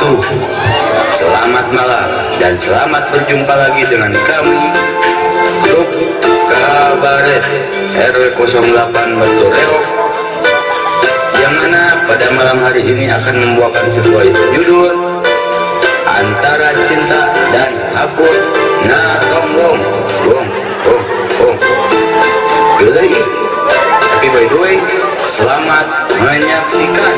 wabarakatuh. Selamat malam dan selamat berjumpa lagi dengan kami, Grup Kabaret RW 08 Batureok, yang mana pada malam hari ini akan membawakan sebuah judul Antara Cinta dan Hapur Natonggong. Gong, gong, gong. Geli. Tapi by the way, selamat menyaksikan.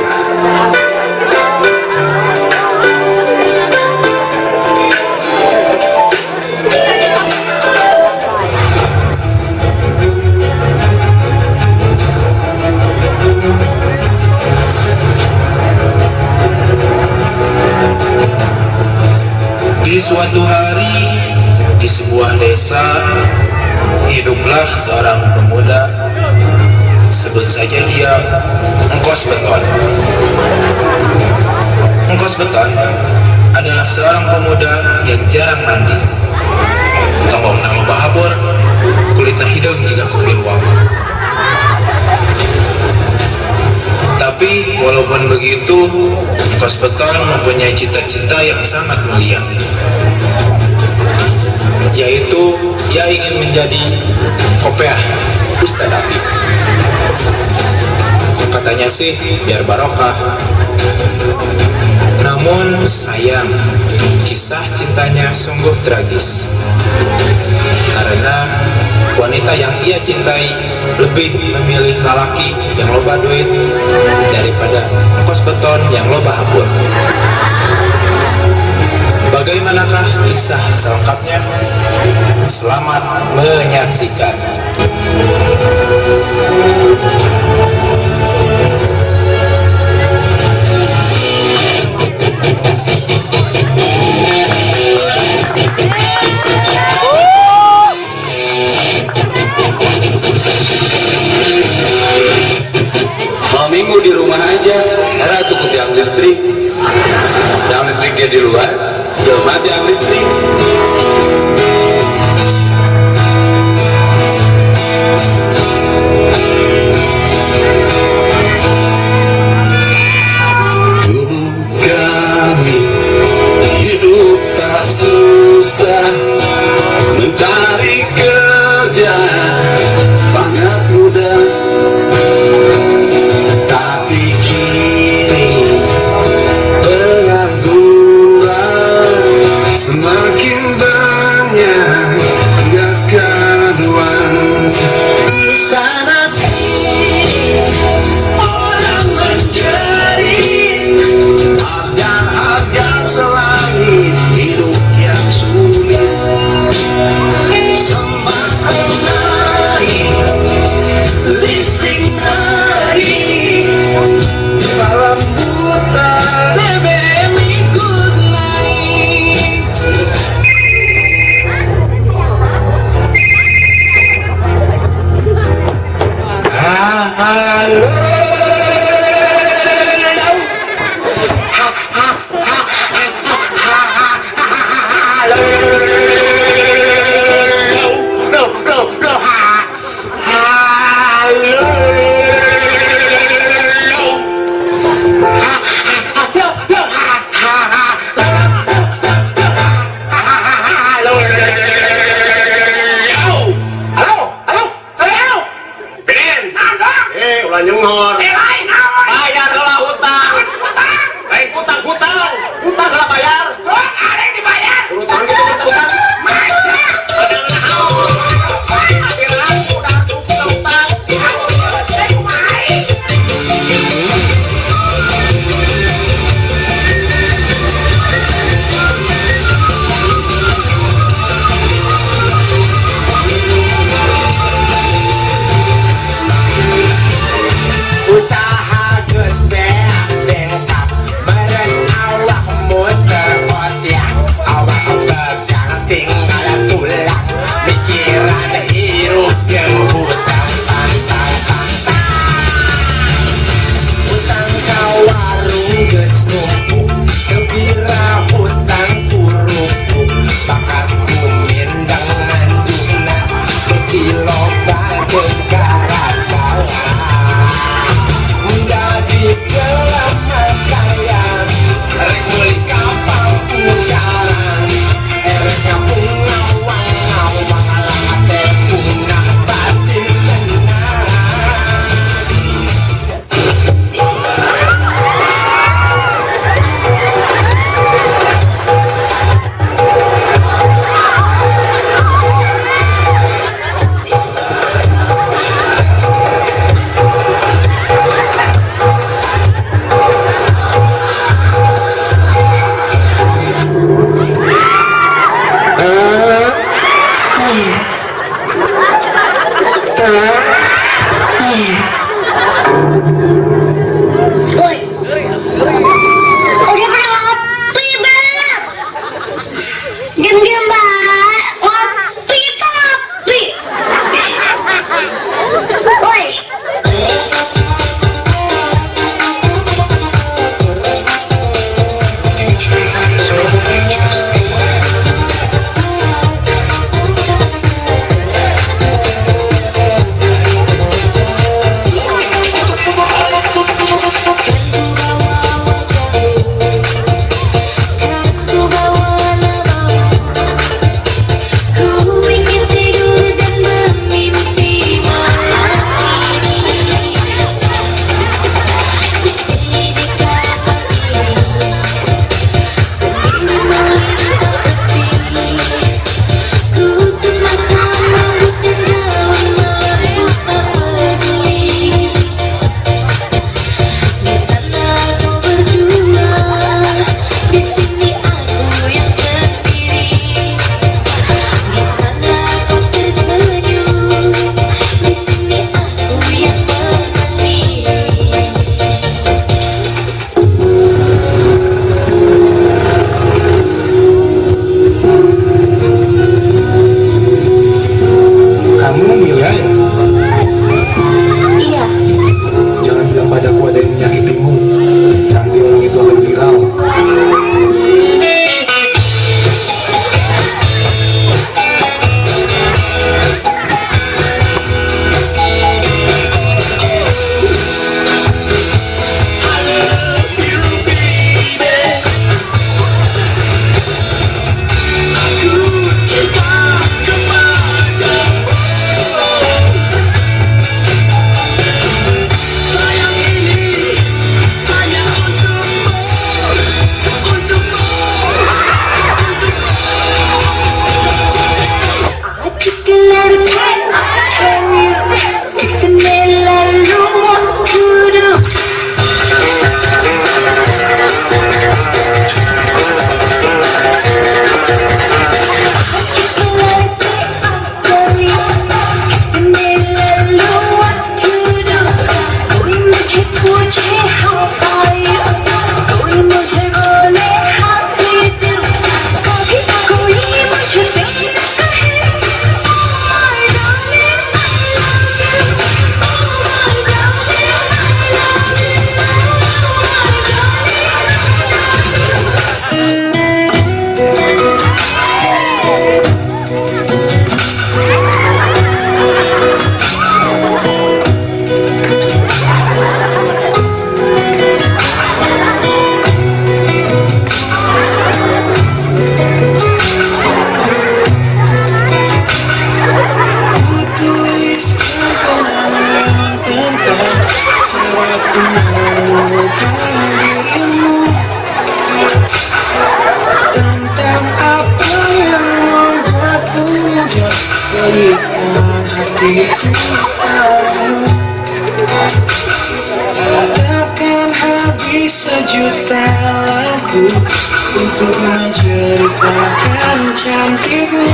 Di suatu hari, di sebuah desa, hiduplah seorang pemuda. Sebut saja dia Engkos Beton. Engkos Beton adalah seorang pemuda yang jarang mandi. Tonggongna loba hapur, kulitnya hidung jiga kopi luwak. Tapi walaupun begitu, Engkos Beton mempunyai cita-cita yang sangat mulia, yaitu ia ingin menjadi kopeah Ustadz Afif. Katanya sih biar barokah. Namun sayang, kisah cintanya sungguh tragis. Karena wanita yang ia cintai lebih memilih lelaki yang loba duit daripada Engkos Beton yang loba hapur. Bagaimanakah kisah selengkapnya? Selamat menyaksikan. Malam minggu di rumah aja, era tuh tiang listrik. Tiang listriknya di luar, jelma tiang listrik. Dulu kami hidup tak susah, mencari kerja sangat mudah. Tapi kini pengangguran semakin Woi, udah pernah ngopi belum? Diam-diam mbak, ngopi kopi. Woi. Takkan habis sejuta lagu untuk menceritakan cantikmu.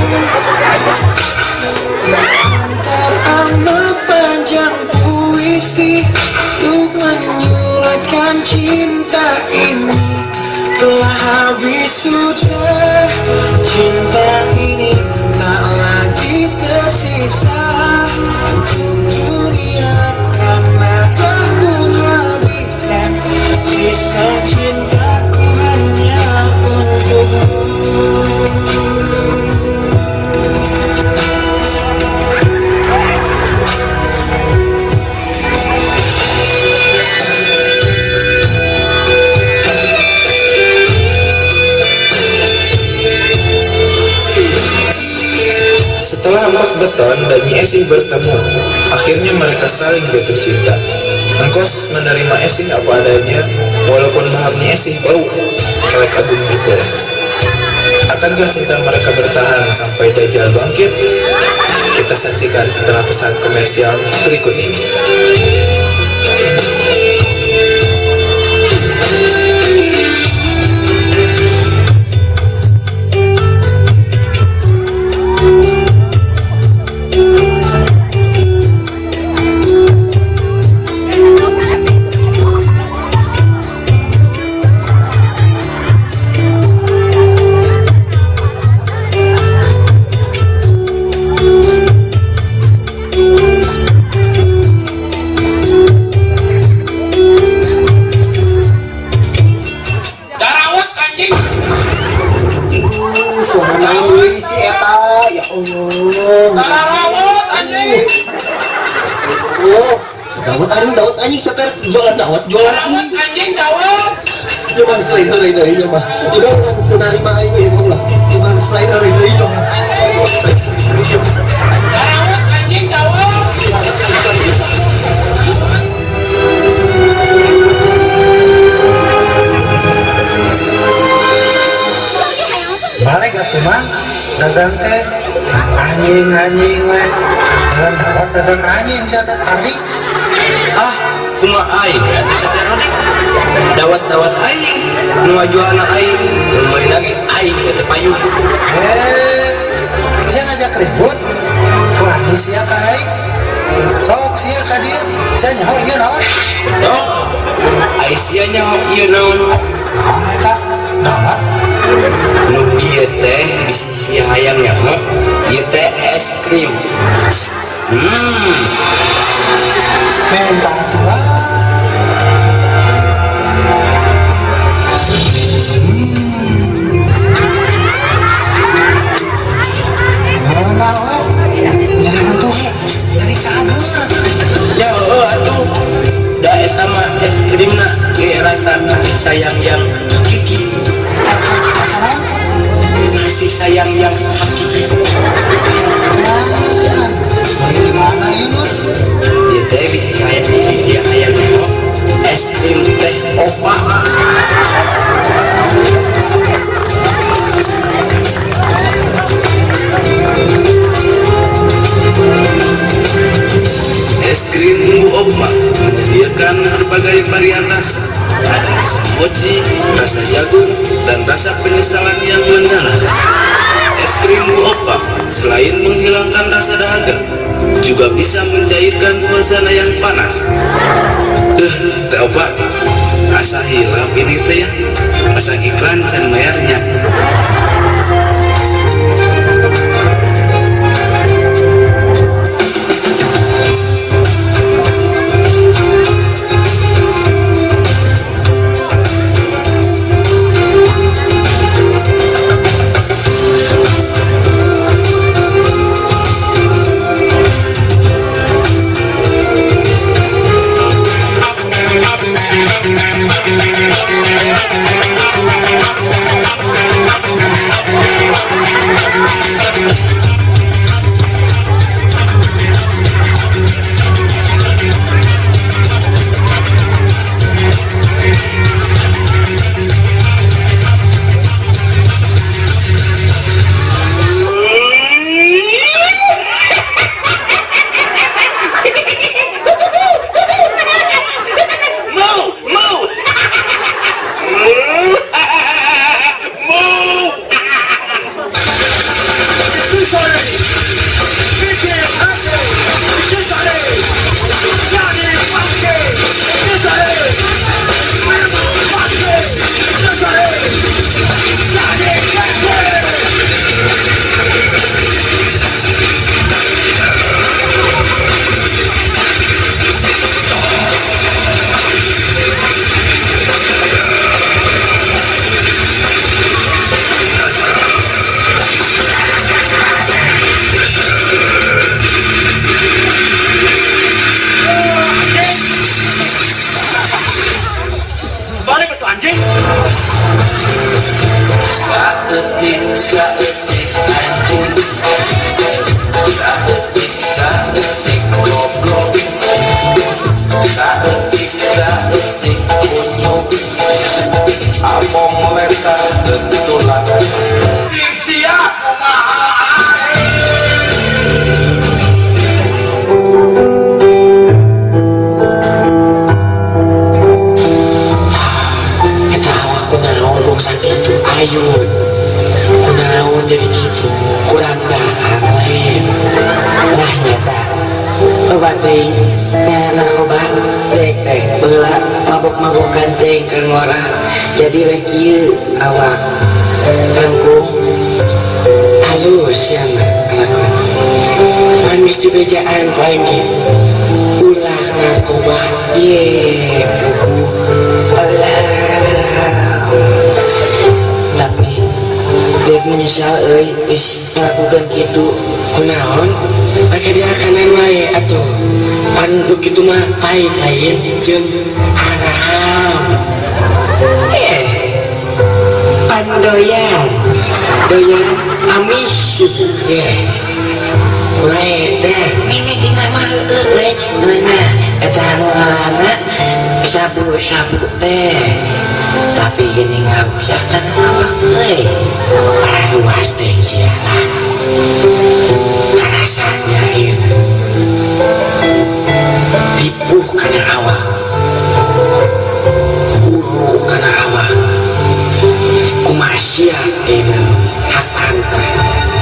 Teramat panjang puisi untuk menyuratkan cinta ini. Telah habis sudah cinta ini, tak lagi tersisa untuk dunia karena telah ku habiskan sisa cintaku hanya untukmu. Setelah Engkos Beton dan Nyi Esih bertemu, akhirnya mereka saling jatuh cinta. Engkos menerima Esih apa adanya, walaupun lahap Nyi Esih bau, kelek Agung Hercules. Akankah cinta mereka bertahan sampai Dajjal bangkit? Kita saksikan setelah pesan komersial berikut ini. Darawat anjing. Oh, dawat anjing, dawat anjing, seter jualan dawat, jualan anjing, anjing dawat. Cuma selain dari mah. Itu menerima aing itu lah. Cuma selain dari mah. Dawat anjing dawat. Balik atuh mang, dagang teh anjing-anjing we. Dagang dawat dagang anjing sia teh tarik. Ah, kumaha aing atuh sia teh Rodik. Dawat-dawat aing, nu ngajualna aing, nu meuli lagi aing teh payung. Eh, sia ngajak ribut. Wah, sia ka aing. Sok sia ka dieu, sia nyaho ieu naon? Dok, ai sia nyaho ieu naon? Naon eta? Dawat. Nu kieu teh bisi sia hayang nyaho, ieu teh es krim. Minta atuh lah. Mana we? Nyari untung, nyari cager. Ya heueuh atuh. Da eta mah es krimna ge rasa kasih sayang yang hakiki. Rasa naon? Kasih sayang yang hakiki. Kan. Beli di mana ieu Nur? Ieu teh bisi saya bisi sia hayang nyaho es krim teh opa. Es krim Bu Opma menyediakan berbagai varian rasa. Ada rasa mochi, rasa jagung, dan rasa penyesalan yang mendalam. Es krim Bu Opma selain menghilangkan rasa dahaga, juga bisa mencairkan suasana yang panas. Teh Opa, asa hilap ini teh ya. Asa iklan can bayarnya. Saeutik anjing, saeutik saeutik goblok, saeutik saeutik kunyuk, among letar tulang. Sia kumaha aing. Eta awak kunaon bangsa kitu ayun. Kunaon jadi kitu kurang dahar lain. Lah nyata. Loba teuing teh narkoba dek teh baheula mabok-mabokan teh keur ngora. Jadi weh kieu awak kangkung halus ya mah kelakuan. Pan geus dibejaan ku aing ge. Ulah narkoba ye buku. Alah. Tapi dek Sok menyesal euy geus ngalakukeun kitu. Kunaon? Pake diakanan wae atuh. Pan nu kitu mah pahit lain jeung haram. Pan doyan. Doyan amis. Wae teh mimiti nama heueuh euy. Nah, eta anu ngaranna sabu-sabu teh. Tapi gini ngarusakan awak euy. Para luas teh sia lah. Karasanya ieu. Ripuh kana awak. Guru kana awak. Kumaha sia ieu hakan teh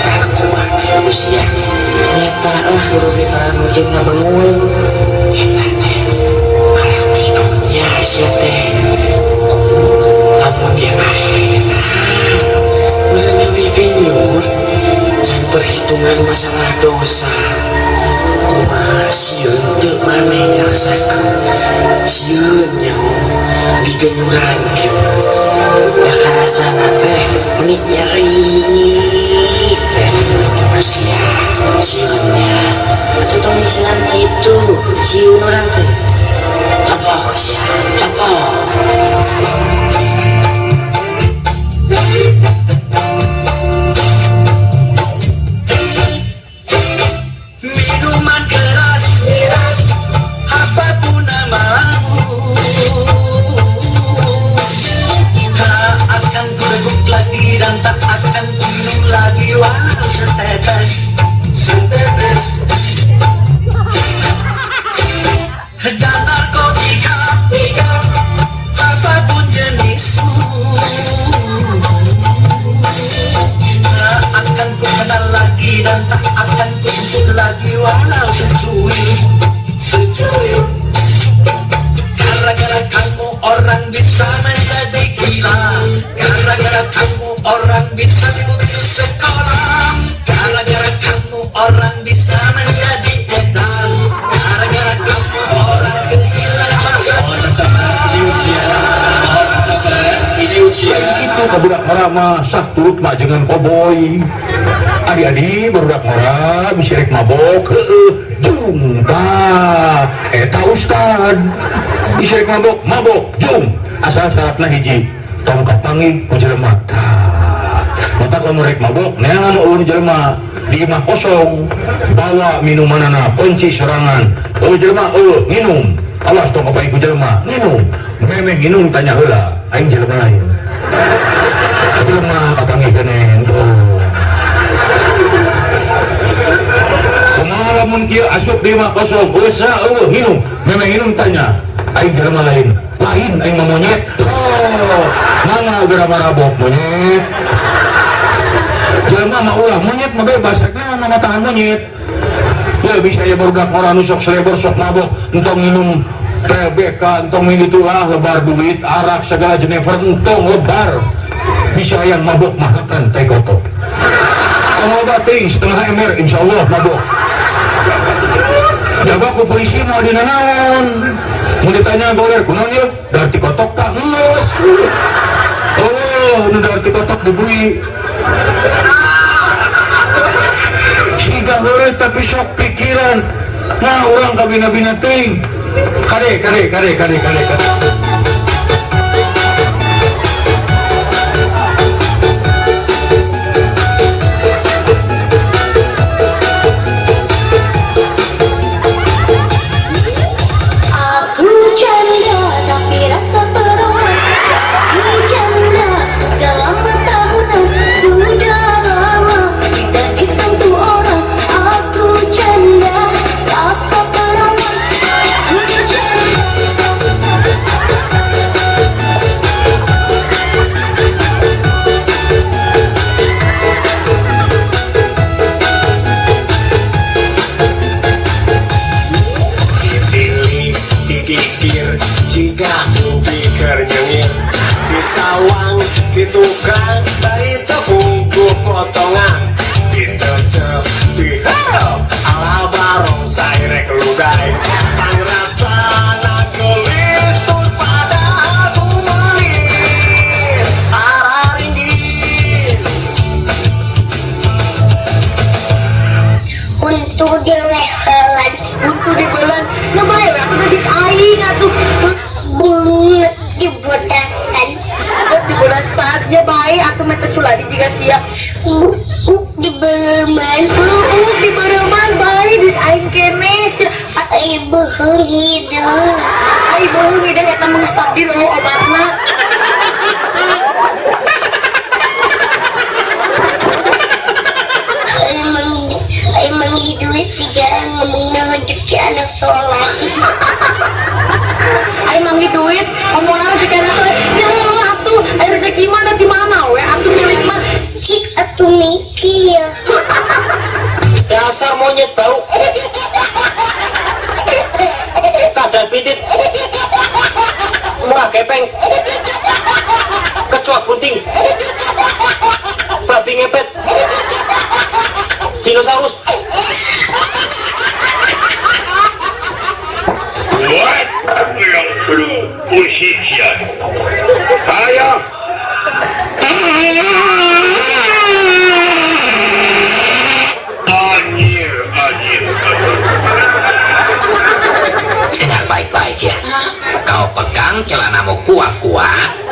narkoba teh usia. Nyata lah guru kita mungkin ngabengung. Eta teh karakter dunia sia teh. Lamun di akhirat urang leuwih genyur can perhitungan masalah dosa. Kumaha sieun teu maneh ngarasakeun sieun nyaho digenyuran kieu. Da karasana teh meni nyeri teh sia sieunnya. Atuh tong misinan kitu sieun urang teh. Tepok sia, tepok. Minuman keras, apapun namamu, tak akan ku reguk lagi dan tak akan ku minum lagi walau setetes, setetes. Dan narkotika, apapun jenismu, tak akan ku kenal lagi dan tak akan ku sentuh lagi walau secuil, secuil. Gara-gara kamu orang bisa menjadi gila, gara-gara kamu orang bisa putus sekolah, gara-gara kamu orang bisa menjadi edan, gara-gara kamu orang kehilangan masa depan. Itu ka budak ngora mah sah turut mah jangan koboi. Adi-adi barudak ngora bisa rek mabok heueuh jung tah eta ustad. Bisa rek mabok mabok jung asal syaratna hiji tong kapanggih ku jelema. Tah matak lamun rek mabok neangan eueun jelema di imah kosong bawa minumanana kunci sorangan eueuh jelema eueuh nginum awas tong kapanggih ku jelema nginum memeh nginum tanya heula aing jelema lain. Jelema kapanggih geuning tuh. Kumaha lamun kieu asup di imah kosong usah eueuh nginum memeh nginum tanya aing jelema lain. Lain aing mah monyet. Oh, mana geura marabok monyet. Jelema mah ulah monyet mah bebas rek naon matahan monyet. Ya bisa ya barudak orang nu sok selebor sok mabok entong minum PBK entong minum itulah lebar duit arak segala jenever entong lebar. Bisa yang mabok mahakan teh kotor. Kalau bating setengah ember insyaallah mabok. Jaga ku polisi mau dinanaon. Mau ditanya goler kunaon ieu? Darti kotok tak geus. Oh, nu darti kotok dibui. Siga heureuh tapi sok pikiran. Nah, urang kabina-bina teuing. Kade kade kade kade kade kade. Aku janda tapi rasa perawan, jadi janda sudah lama tahunan, sudah lama tidak disentuh orang. Aku janda rasa perawan, aku janda. Huntu dilehelan. Huntu dibeuleum. Nu bae we atuh duit aing atuh. Bungut dibodasan. Buat dibodasan ya bae atuh mah teu culadi jiga sia. Buuk dibeureuman. Buuk dibeureuman bae duit aing keneh sia. Ai beuheung hideung. Ai beuheung hideung eta mah geus takdir eueuh obatna. Ai manggih duit tiga ngomongna rezeki anak soleh. Ai manggih duit ngomongna rezeki anak soleh. Ya atuh ai rezeki mah da di mana we atuh milik mah. Cik atuh mikir. Dasar monyet bau. Kadal pitit. Muka gepeng. Kecoa bunting. Babi ngepet. Dinosaurus. Dengar baik-baik ya. Kau pegang celanamu kuat-kuat.